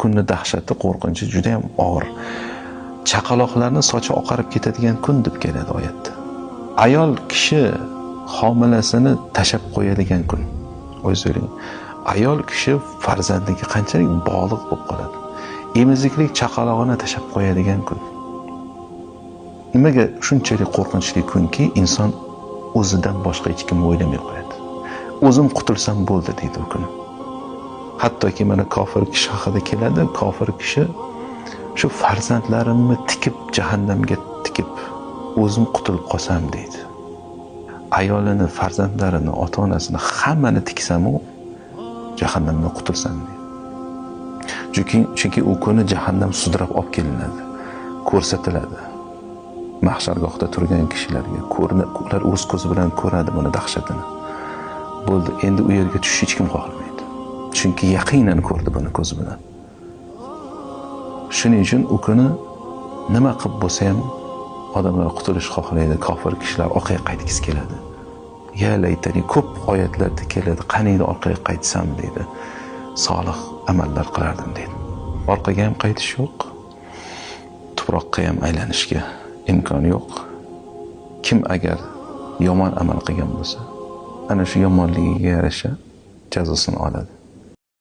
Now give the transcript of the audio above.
Kunni dahshati, qo'rqinchi juda ham og'ir. Chaqaloqlarni sochi oqarib ketadigan kun deb keladi oyatda. Ayol kishi homilasini tashab qo'yadigan kun. O'zingiz o'ylang. Ayol kishi farzandiga qanchalik bog'liq bo'lib qoladi. Emiziklik chaqalog'ini tashab qo'yadigan kun. Nimaga shunchalik qo'rqinchli kunki, inson o'zidan boshqa hech kimni o'ylamay qo'yadi. O'zim qutulsam bo'ldi deydi u kuni. Hattoki mana kofir kishi haqida keladi, kofir kishi shu farzandlarimni tikib jahannamga tikib o'zim qutulib qolsam deydi. Ayolini, farzandlarini, ota-onasini hammani tiksam-u jahannamdan qutulsam deydi. Chunki u kuni jahannam sudrab olib kelinadi, ko'rsatiladi. Mahshargohda turgan kishilarga ular o'z ko'zi bilan ko'radi buni dahshatini. Bo'ldi, endi u yerga tushishni hech kim xohlamaydi. Chunki yaqinan ko'rdi buni ko'zi bilan. Shuning uchun u kuni nima qilib bo'lsa ham odamlar qutulish xohlaydi, kofir kishilar orqaga qaytgisi keladi. Ya laytani, ko'p oyatlarda keladi, qaniydi orqaga qaytsam deydi. Solih amallar qilardim deydi. Orqaga ham qaytish yo'q, tuproqqa ham aylanishga imkon yo'q. Kim agar yomon amal qilgan bo'lsa, ana shu yomonligiga yarasha jazosini oladi.